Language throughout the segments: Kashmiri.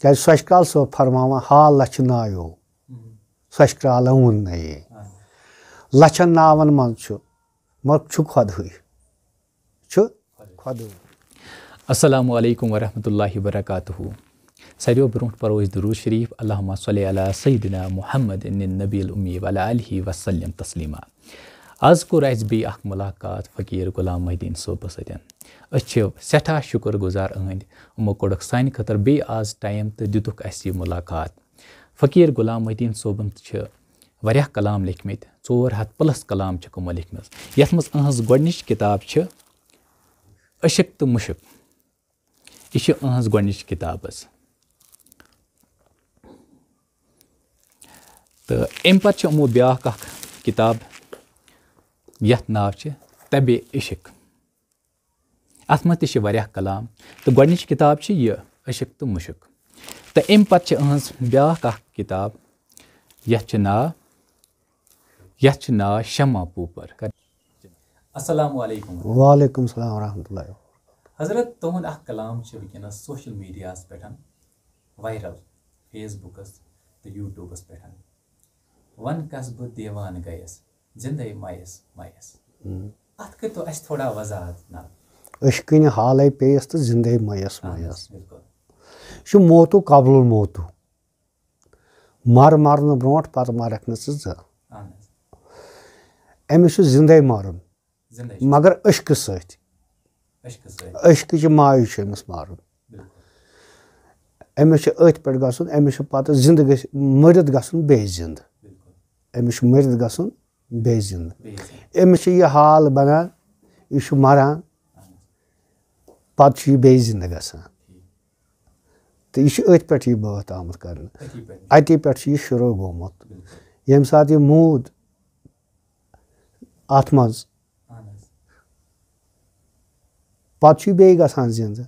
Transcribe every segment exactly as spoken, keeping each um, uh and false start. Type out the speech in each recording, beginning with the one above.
کیٛازِ سۄ چھِ کرٛال صٲب فرماوان، حال لَچھِ ناویو، سۄ چھِ کرٛالَن وُننَے۔ لَچھَن ناوَن منٛز چھُ، مگر چھُ خۄدہٕے۔ چھُ خۄدٕے۔ السلام علیکم ورحمۃ اللہ وبرکاتہ۔ ساروِیو برونٛٹھ پرو أسۍ درود شریف، اللہم صلی علی سیدنا محمد النبی الامی وعلی آلہ وسلم تسلیما۔ آز کوٚر اَسہِ بیٚیہِ اکھ مُلاقات فقیٖر غلام محی الدین صٲبس سۭتۍ۔ أسۍ چھِ سٮ۪ٹھاہ شُکر گُزار أہٕنٛدۍ، یِمو کوٚڑُکھ سانہِ خٲطرٕ بیٚیہِ آز ٹایم تہٕ دِتُکھ اَسہِ یہِ مُلاقات۔ فقیٖر غلام محی الدین صٲبن چھِ واریاہ کلام لیکھمٕتۍ، ژور ہتھ پلس کلام چھِکھ یِمو لیکھمٕژ، یتھ منٛز أہٕنٛز گۄڈنِچ کِتاب چھِ عشق تہٕ مُشک۔ یہِ چھِ أہٕنٛز گۄڈنِچ کِتاب حظ۔ تہٕ اَمہِ پتہٕ چھِ یِمو بیٛاکھ اکھ کِتاب، یتھ ناو چھِ طبِ عشق۔ اتھ منٛز تہِ چھِ واریاہ کلام، تہٕ گۄڈنِچ کِتاب چھِ یہِ عشق تہٕ مُشک۔ تہٕ اَمہِ پتہٕ چھِ أہٕنٛز بیٛاکھ اکھ کِتاب، یتھ چھِ ناو، یتھ چھِ ناو شمع پوٗپر۔ السلام علیکم۔ وعلیکم السلام ورحمۃ اللہ۔ حضرت، تُہُنٛد اکھ کلام چھُ وٕنکیٚنس سوشل میڈیاہس پٮ۪ٹھ وائرل، فیس بُکس تہٕ یوٗٹیوٗبس پٮ۪ٹھ۔ وَن کَس بہٕ دیوان گٔیَس، زِندَے مَیَس مَیَس۔ ہم۔ اَتھ کٔرۍتو اَسہِ تھوڑا وضاحت نہ۔ عشقٕنہِ حالَے پیٚیَس تہٕ زِندَے مَیَس اہن حظ، مَیَس۔ بِلکُل۔ یہِ چھُ موتوٗ قبل الموتوٗ۔ مَر مَرنہٕ برونٛٹھ، پَتہٕ مَرَکھ نہٕ ژٕ زانٛہہ۔ اہن حظ۔ أمِس چھُ زِندَے مَرُن، زِندَے چھُ۔ مگر عشقہٕ سۭتۍ۔ عشقہٕ سۭتۍ۔ عشقٕچہِ مایہِ چھُ أمِس مَرُن۔ بِلکُل۔ أمِس چھُ أتھۍ پٮ۪ٹھ گژھُن، أمِس چھُ پَتہٕ زِندٕ گٔژھِ-، مٔرِتھ گژھُن بیٚیہِ زِندٕ۔ بِلکُل۔ أمِس چھُ مٔرِتھ گژھُن بیٚیہِ زِندٕ۔ بیٚیہِ زِندٕ۔ أمِس چھُ یہِ حال بَنان، یہِ چھُ مَران، اہن حظ۔ پَتہٕ چھُ یہِ بیٚیہِ زِندٕ گژھان۔ ٹھیٖک۔ تہٕ یہِ چھُ أتھۍ پٮ۪ٹھ یہِ بٲتھ آمُت کرنہٕ۔ أتھی پٮ۪ٹھ۔ اَتی پٮ۪ٹھ چھُ یہِ شروٗع گوٚمُت۔ بِلکُل۔ ییٚمہِ ساتہٕ یہِ موٗد اَتھ منٛز، اہن حظ۔ پَتہٕ چھُ یہِ بیٚیہِ گژھان زِندٕ۔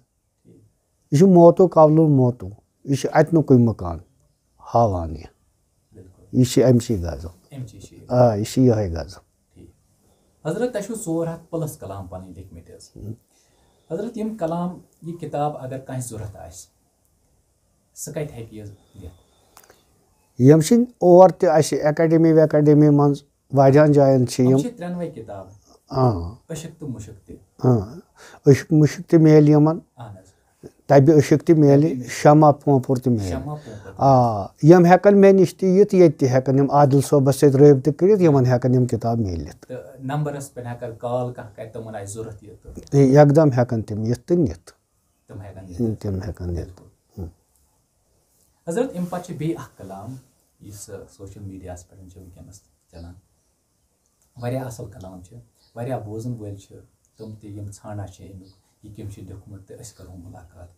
یہِ چھُ موتوٗ قبل الموتوٗ۔ یہِ چھُ اَتہِ نُکُے مُکان ہاوان یہِ۔ بِلکُل۔ یہِ چھِ أمۍ چی غزل۔ أمۍ چی چھِ یہِ۔ آ، یہِ چھِ یِہوٚے غزل۔ ٹھیٖک۔ حضرت، تۄہہِ چھُو ژور ہَتھ پٕلَس کلام پَنٕنۍ لیکھمٕتۍ حظ۔ ہُم۔ حضرت، یِم کلام، یہِ کِتاب اگر کٲنٛسہِ ضوٚرَتھ آسہِ، سُہ کَتہِ ہیٚکہِ یہِ دِتھ؟ یِم چھِنہٕ اور تہِ اَسہِ اکیڈمی ویکیڈمی منٛز واریاہَن جایَن چھِ یِم یِم۔ چھِ ترٛٮ۪نوَے کِتابہٕ۔ آ۔ عشق تہٕ مُشک تہِ۔ آ۔ عشق مُشک تہِ میلہِ یِمَن۔ اہن حظ۔ طبِ عشق تہِ میلہِ، طبِ عشق۔ شمع پونٛپُر تہِ میلہِ۔ شمع پونٛپُر تہِ۔ آ، یِم ہٮ۪کَن مےٚ نِش تہِ یِتھ، ییٚتہِ تہِ ہٮ۪کَن یِم عادل صٲبَس سۭتۍ رٲبطہٕ کٔرِتھ، یِمَن ہٮ۪کَن یِم کِتاب میلِتھ۔ تہٕ نمبرَس پٮ۪ٹھ اگر کال کانٛہہ کَرِ، تِمَن آسہِ ضوٚرَتھ یہِ تہٕ یکدم ہٮ۪کَن تِم یِتھ تہٕ نِتھ۔ تِم ہٮ۪کَن نِتھ۔ تِم ہٮ۪کَن نِتھ۔ بِلکُل۔ حضرت، اَمہِ پَتہٕ چھِ بیٚیہِ اَکھ کلام، یُس، ٲ، سوشل میڈیاہَس پٮ۪ٹھ چھِ وٕنکیٚنَس چلان۔ واریاہ اَصٕل کلام چھِ، واریاہ بوزَن وٲلۍ چھِ تِم تہِ، یِم ژھانڈان چھِ اَمیُک، یہِ کٔمۍ چھُ لیوٚکھمُت، تہٕ أسۍ کَرو مُلاقات۔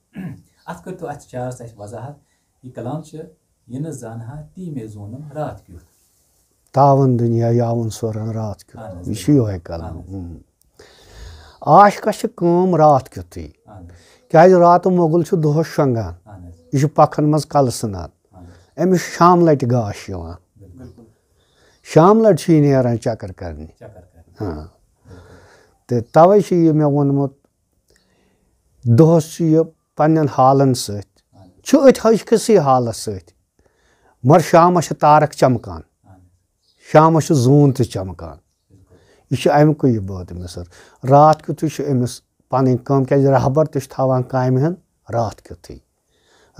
اَتھ کٔرۍتو اَتھ چارَس اَسہِ وضاحت۔ یہِ کلام چھُ، یہِ نہٕ زانہٕ ہا تی مےٚ زونُم راتھ کیُتھ۔ تاوَن دُنیا یاوُن سورَن راتھ کیُتھ۔ اہن حظ۔ یہِ چھُ یِہوٚے کلام۔ اہن حظ۔ اۭں۔ عاشقَس چھِ کٲم راتھ کیُتھُے۔ اہن حظ۔ کیٛازِ راتہٕ مۄغُل چھُ دۄہَس شۄنٛگان۔ اہن حظ۔ یہِ چھُ پَکھَن منٛز کَلہٕ ژھٕنان۔ اہن حظ۔ أمِس چھُ شام لَٹہِ گاش یِوان۔ بِلکُل۔ شام لَٹہِ چھُ یہِ نیران چَکَر کَرنہِ۔ چَکَر کَرنہِ۔ ہاں۔ بِلکُل۔ تہٕ تَوَے چھُ یہِ مےٚ ووٚنمُت، دۄہَس چھُ یہِ پنٛنٮ۪ن حالَن سۭتۍ، اہن حظ۔ چھُ أتھۍ عشقہٕ سٕے حالَس سۭتۍ، مگر شامَس چھِ تارَک چَمکان۔ اہن حظ۔ شامَس چھُ زوٗن تہِ چَمکان۔ بِلکُل۔ یہِ چھُ اَمہِ کُے یہِ بٲتھ أمِس سۭتۍ۔ راتھ کیُتھُے چھُ أمِس پَنٕنۍ کٲم، کیٛازِ رہبر تہِ چھُ تھاوان کامہِ ہُنٛد راتھ کیُتھُے۔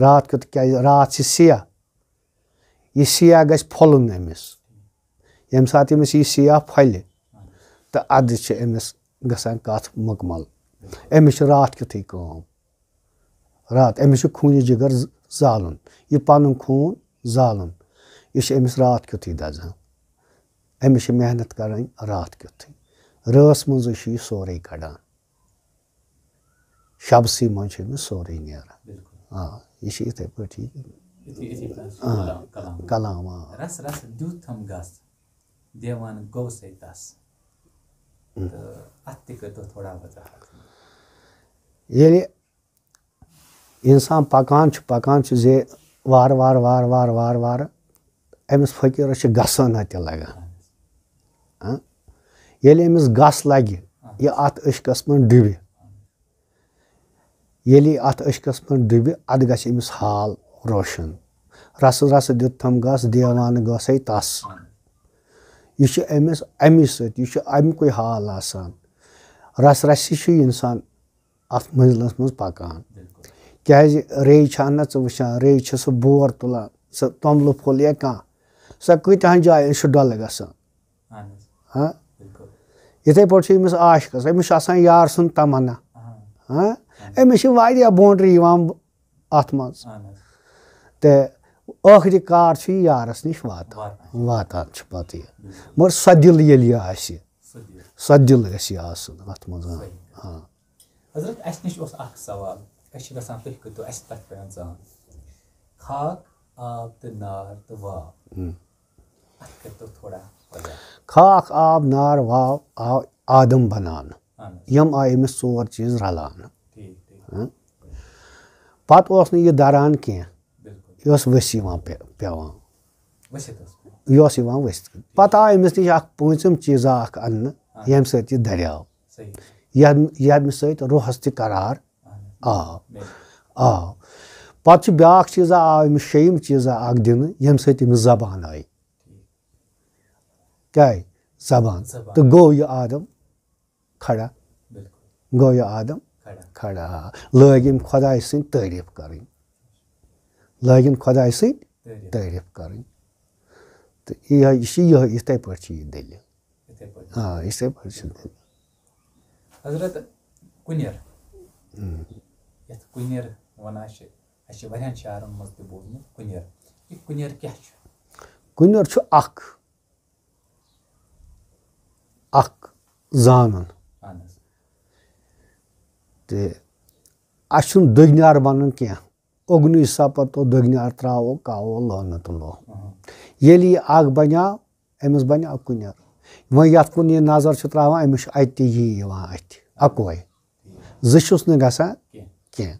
راتھ کیُتھ کیٛازِ؟ راتھ چھِ سِیاہ۔ یہِ سِیاہ گژھِ پھۄلُن أمِس۔ ییٚمہِ ساتہٕ أمِس یہِ سِیاہ پھۄلہِ، تہٕ اَدٕ چھِ أمِس گژھان کَتھ مُکمل۔ أمِس چھِ راتھ کیُتھُے کٲم۔ راتھ، أمِس چھُ خوٗنہِ جِگر ز-، زالُن۔ یہِ پَنُن خوٗن زالُن، یہِ چھُ أمِس راتھ کیُتھُے دَزان۔ أمِس چھِ محنت کَرٕنۍ راتھ کیُتھُے۔ رٲژ منٛزٕے چھُ یہِ سورُے کَڑان۔ شبسٕے منٛز چھُ أمِس سورُے نیران۔ بِلکُل۔ آ، یہِ چھُ یِتھَے پٲٹھۍ یہِ۔ یِتھُے، یِتھُے پٲٹھۍ چھُ آ، کلام، کلام۔ کلام، آ۔ رس رس دیُتتھم گس، دیوان گوٚو سے تس۔ اۭں۔ تہٕ اتھ تہِ کٔرۍتو تھوڑا وضاحت۔ ییٚلہِ انسان پکان چھُ، پکان چھُ زِ وارٕ وارٕ، وارٕ وارٕ، وارٕ وارٕ أمِس فقیٖرس چھِ گژھن تہِ لگان۔ ہاں؟ ییٚلہِ أمِس گس لگہِ، یہِ اتھ عشقس منٛز ڈُبہِ، ییٚلہِ یہِ اتھ عشقس منٛز ڈُبہِ، ادٕ گژھِ أمِس حال روشن۔ رسہٕ رسہٕ دیُتتھم گس، دیوانہٕ گٔژھے تس۔ یہِ چھُ أمِس، اَمی سۭتۍ، یہِ چھُ اَمہِ کُے حال آسان۔ رس رسہِ چھُ اِنسان اَتھ مٔنزلس منٛز پکان۔ کیازِ ریٚیہِ چھِ نہ ژٕ وٕچھان، ریٚیہِ چھِ سُہ بور تُلان، سُہ توٚملہٕ پھوٚل یا کانٛہہ، سۄ کۭتیاہن جاین چھُ ڈۄلہٕ گژھان۔ اہن حظ۔ ہاں؟ بالکل۔ یِتھے پٲٹھۍ چھُ أمِس عاشقس، أمِس چھُ آسان یار سُنٛد تمنا۔ اہن۔ ہاں؟ اہن۔ أمِس چھِ واریاہ بونڈری یِوان اَتھ منٛز۔ اہن حظ۔ تہٕ ٲخری کار چھُ یہِ یارس نِش واتان۔ واتان۔ واتان چھُ پتہٕ یہِ۔ بالکل۔ مگر سۄ دِل ییٚلہِ یہِ آسہِ، سۄ دِل۔ سۄ دِل گژھِ یہِ آسُن اَتھ منٛز۔ ہاں۔ صحیح۔ ہاں۔ حضرت، اَسہِ نِش اوس اکھ سوال، أسۍ چھِ یژھان تُہۍ کٔرۍتو اَسہِ تَتھ پٮ۪ٹھ زان۔ خاک، آب تہٕ نار تہٕ واو۔ ہم۔ اَتھ کٔرۍتو تھوڑا وضاحت۔ خاک، آب، نار، واو آو آدم بناونہٕ۔ اہن حظ۔ یِم آیہِ أمِس ژور چیٖز رلاونہٕ۔ ٹھیٖک، ٹھیٖک۔ ہاں۔ پتہٕ اوس نہٕ یہِ دران کینٛہہ۔ بالکل۔ یہِ اوس ؤسۍ یِوان پے-، پٮ۪وان۔ ؤسِتھ اوس۔ یہِ اوس یِوان ؤسِتھ۔ پتہٕ آو أمِس نِش اکھ پوٗنٛژِم چیٖزا اکھ اننہٕ، آ۔ ییٚمہِ سۭتۍ یہِ دریاو۔ صحیح۔ ییٚمہِ، ییٚمہِ سۭتۍ روحس تہِ قرار آو۔ آ۔ پتہٕ چھُ بیٛاکھ چیٖزا آو أمِس، شیٚیِم چیٖزا اکھ دِنہٕ، ییٚمہِ سۭتۍ أمِس زبان آیہِ۔ کیٛاہ آیہِ؟ زبان۔ زبان۔ تہٕ گوٚو یہِ آدم کھڑا۔ بالکل۔ گوٚو یہِ آدم کھڑا۔ کھڑا۔ لٲگۍ أمۍ خۄداے سٕنٛدۍ تعریٖف کرٕنۍ۔ لٲگِن خۄداے سٕنٛدۍ تعریٖف۔ تعریٖف کرٕنۍ۔ تہٕ یہِ، یہِ چھِ یِہوٚے، یِتھَے پٲٹھۍ چھِ یہِ دٔلیٖل۔ یِتھَے پٲٹھۍ۔ آ، یِتھَے پٲٹھۍ چھِ دٔلیٖل۔ حضرت، کُنٮ۪ر۔ ہم۔ یَتھ کُنٮ۪ر وَنان چھِ، اَسہِ چھِ واریاہَن شعرَن منٛز تہِ بوٗزمُت کُنٮ۪ر۔ یہِ کُنٮ۪ر کیٛاہ چھُ؟ کُنٮ۪ر چھُ اَکھ، اَکھ زانُن۔ اہن حظ۔ تہٕ اَسہِ چھُنہٕ دٔگنیار بَنُن کینٛہہ۔ اوٚگنُے سپر تو دٔگنیار ترٛاوو، کاوو لونہٕ تہٕ لوہ۔ اہم۔ ییٚلہِ یہِ اَکھ بَنیو، أمِس بَنیو کُنٮ۪ر۔ وۄنۍ یَتھ کُن یہِ نظر چھُ ترٛاوان، أمِس چھُ اَتہِ تہِ یی یِوان اَتھِ، اَکوے۔ زٕ چھُس نہٕ گژھان کینٛہہ۔ کینٛہہ۔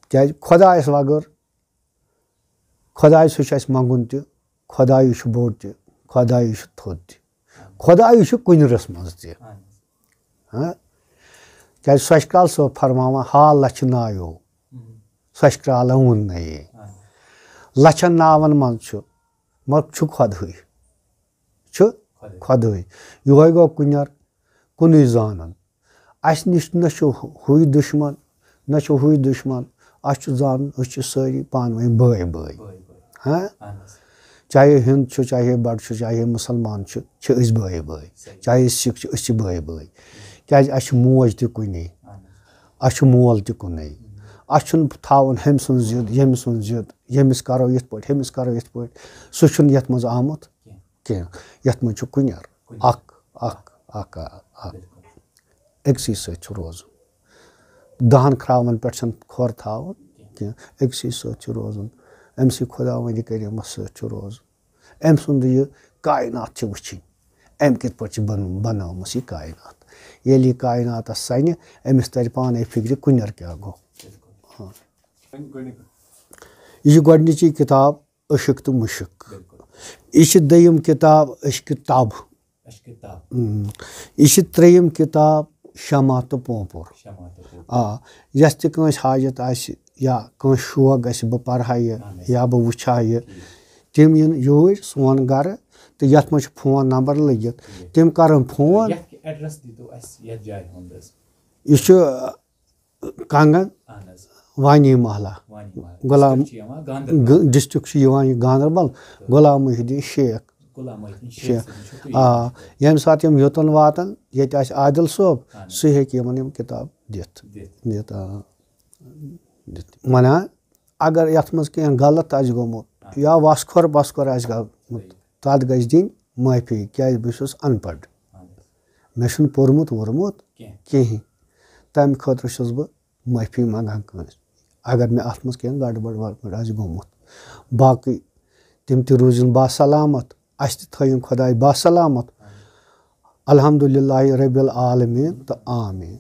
کیٛازِ خۄدایَس وغٲر، خۄداے سُہ چھُ اَسہِ منٛگُن تہِ، خۄدایہِ چھُ بوٚڑ تہِ، خۄدایہِ چھُ تھوٚد تہِ، خۄدایہِ چھُ کُنرَس منٛز تہِ۔ اہن حظ۔ ہاں؟ کیٛازِ سۄ چھِ کرٛال صٲب فرماوان، حال لَچھِ نایو، ہم۔ سۄ چھِ کرٛالَن وُننَے۔ اہن۔ لَچھَن ناوَن منٛز چھُ، مگر چھُ خۄدہٕے۔ چھُ خۄدہٕے۔ خۄدہٕے۔ یِہوٚے گوٚو کُنٮ۪ر، کُنُے زانُن۔ اَسہِ نِش نہ چھُ ہُے دُشمن، نہ چھُ ہُے دُشمن۔ اَسہِ چھُ زانُن، أسۍ چھِ سٲری پانہٕ ؤنۍ بٲے بٲے۔ بٲے بٲے۔ ہاں؟ اہن حظ۔ چاہے ہیوٚنٛد چھُ، چاہے بَٹہٕ چھُ، چاہے مُسلمان چھُ، چھِ أسۍ بٲے بٲے۔ صحیح۔ چاہے أسۍ سِکھ چھِ، أسۍ چھِ بٲے بٲے۔ کیٛازِ اَسہِ چھِ موج تہِ کُنے، اہن حظ۔ اَسہِ چھُ مول تہِ کُنے۔ اَسہِ چھُنہٕ تھاوُن ہُمۍ سُنٛد ضِد، ییٚمۍ سُنٛد ضِد، ییٚمِس کَرو یِتھ پٲٹھۍ، ہُمِس کَرو یِتھ پٲٹھۍ۔ سُہ چھُنہٕ یَتھ منٛز آمُت کینٛہہ۔ کینٛہہ۔ یَتھ منٛز چھُ کُنٮ۪ر۔ کُنٮ۪ر۔ اَکھ، اَکھ، اَکھ، اَکھ۔ بِلکُل۔ أکسٕے سۭتۍ چھُ روزُن۔ دَہَن کھرٛاوَن پٮ۪ٹھ چھَنہٕ کھۄر تھاوُن کینٛہہ۔ کینٛہہ۔ أکسٕے سۭتۍ چھُ روزُن۔ أمۍ سٕے خۄداوندِ کریٖمَس سۭتۍ چھُ روزُن۔ أمۍ سُنٛد یہِ کائنات چھِ وٕچھِنۍ۔ أمۍ کِتھ پٲٹھۍ چھِ بَن-، بَنٲومٕژ یہِ کائنات۔ ییٚلہِ یہِ کائناتَس سَنہِ، أمِس تَرِ پانَے فِکرِ کُنٮ۪ر کیٛاہ گوٚو۔ بِلکُل۔ ہاں۔ وۄنۍ گۄڈٕنیُک۔ یہِ چھِ گۄڈٕنِچی کِتاب عشق تہٕ مُشک۔ بِلکُل۔ یہِ چھِ دوٚیِم کِتاب عشق تب۔ عشق تب۔ اۭں۔ یہِ چھِ ترٛیٚیِم کِتاب شمع تہٕ پونٛپُر۔ شمع تہٕ پونٛپُر۔ آ، یَس تہِ کٲنٛسہِ حاجت آسہِ یا کٲنٛسہِ شوق گژھِ بہٕ پَرٕ ہا یہِ اہن حظ۔ یا بہٕ وٕچھِ ہا یہِ، ٹھیٖک۔ تِم یِن یوٗرۍ سون گَرٕ تہٕ یَتھ منٛز چھُ فون نمبر لٔگِتھ، ٹھیٖک۔ تِم کَرَن فون۔ یَتھ کہِ ایڈریس دیٖتو اَسہِ یَتھ جایہِ ہُنٛد حظ۔ یہِ چھُ کنگن اہن حظ۔ وانی محلہ۔ وانی محلہ۔ غلام، ڈسٹرکٹ چھُ یِوان گاندربل۔ گ-، ڈسٹرکٹ چھُ یِوان یہِ گاندربل۔ غلام محی الدین شیخ۔ غلام محی الدین شیخ شیخ۔ صٲب چھُ تُہۍ آ، ییٚمہِ ساتہٕ یِم یوٚتَن واتن، ییٚتہِ آسہِ عادل صٲب، اہن حظ۔ سُہ ہیٚکہِ یِمن یِم کِتاب دِتھ۔ دِتھ۔ دِتھ، آ۔ دِتھ۔ وَنان، اگر یَتھ منٛز کینٛہہ غلط آسہِ گوٚمُت، اہن۔ یا وَسخور پَسخور آسہِ گوٚمُت، صحیح۔ تَتھ گژھِ دِنۍ معٲفی، کیٛازِ بہٕ چھُس اَن پَڑھ۔ اہن حظ۔ مےٚ چھُنہٕ پوٚرمُت ووٚرمُت کینٛہہ۔ کِہیٖنۍ۔ تَمہِ خٲطرٕ چھُس بہٕ معٲفی منٛگان کٲنٛسہِ، اگر مےٚ اَتھ منٛز کینٛہہ گڑبڑ وڑبڑ آسہِ گوٚمُت۔ باقٕے تِم تہِ روٗزِن باسلامت، اَسہِ تہِ تھٲیِن خۄداے باسلامت۔ الحمدللہ رب العالمین تہٕ آمین۔